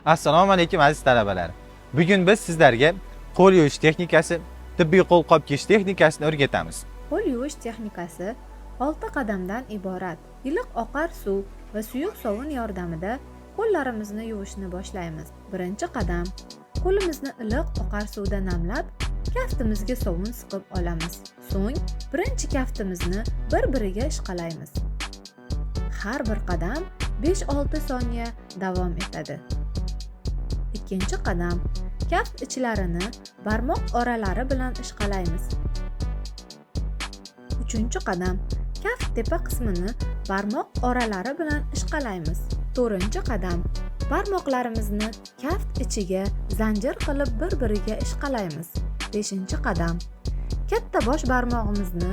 Assalomu alaykum aziz talabalar. Bugun biz sizlarga qo'l yuvish texnikasi, tibbiy qo'lqop kiyish texnikasini o'rgatamiz. Qo'l yuvish texnikasi 6 qadamdan iborat. Iliq oqar suv va suyuq sovun yordamida qo'llarimizni yuvishni boshlaymiz. Birinchi qadam: qo'limizni iliq oqar suvda namlab, kaftimizga sovun siqib olamiz. So'ng birinchi kaftimizni bir-biriga ishqalaymiz. Har bir qadam 5-6 soniya davom etadi. Ikkinchi qadam: kaft ichlarini barmoq oralari bilan ishqalaymiz. Uchinchi qadam: kaft tepa qismini barmoq oralari bilan ishqalaymiz. To'rtinchi qadam: barmoqlarimizni kaft ichiga zanjir qilib bir-biriga ishqalaymiz. Beshinchi qadam: katta bosh barmog'imizni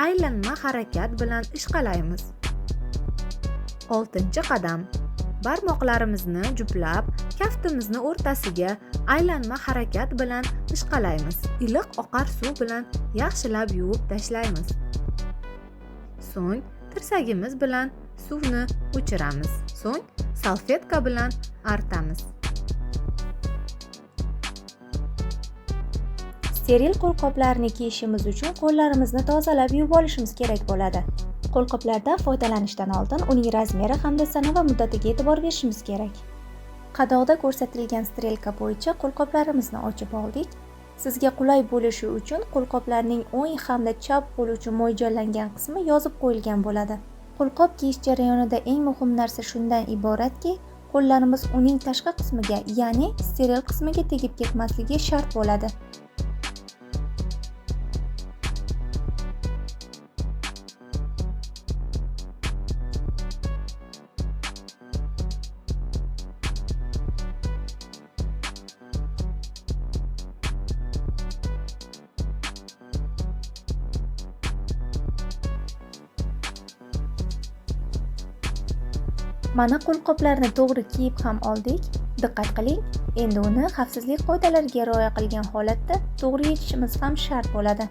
aylanma harakat bilan ishqalaymiz. Oltinchi qadam: barmoqlarimizni juplab, kaftimizni o'rtasiga aylanma harakat bilan ishqalaymiz. Iliq oqar suv bilan yaxshilab yuvib tashlaymiz. So'ng tirsagimiz bilan suvni o'chiramiz. So'ng salfetka bilan artamiz. Steril qo'lqoplarni kiyishimiz uchun qo'llarimizni tozalab yuvib olishimiz kerak bo'ladi. Qo'lqoplardan foydalanishdan oldin uning razmeri hamda sana va muddatiga e'tibor berishimiz kerak. Qadoqda ko'rsatilgan strelka bo'yicha qo'lqoplarimizni ochib oldik. Sizga qulay bo'lishi uchun qo'lqoplarning o'ng hamda chap qo'l uchun mo'ljallangan qismi yozib qo'yilgan bo'ladi. Qo'lqop kiyish jarayonida eng muhim narsa shundan iboratki, qo'llarimiz uning tashqi qismiga, ya'ni steril qismiga tegib ketmasligi shart bo'ladi. Mana qo'lqoplarni to'g'ri kiyib ham oldik. Diqqat qiling, endi uni xavfsizlik qoidalariga rioya qilgan holatda to'g'ri yechishimiz ham shart bo'ladi.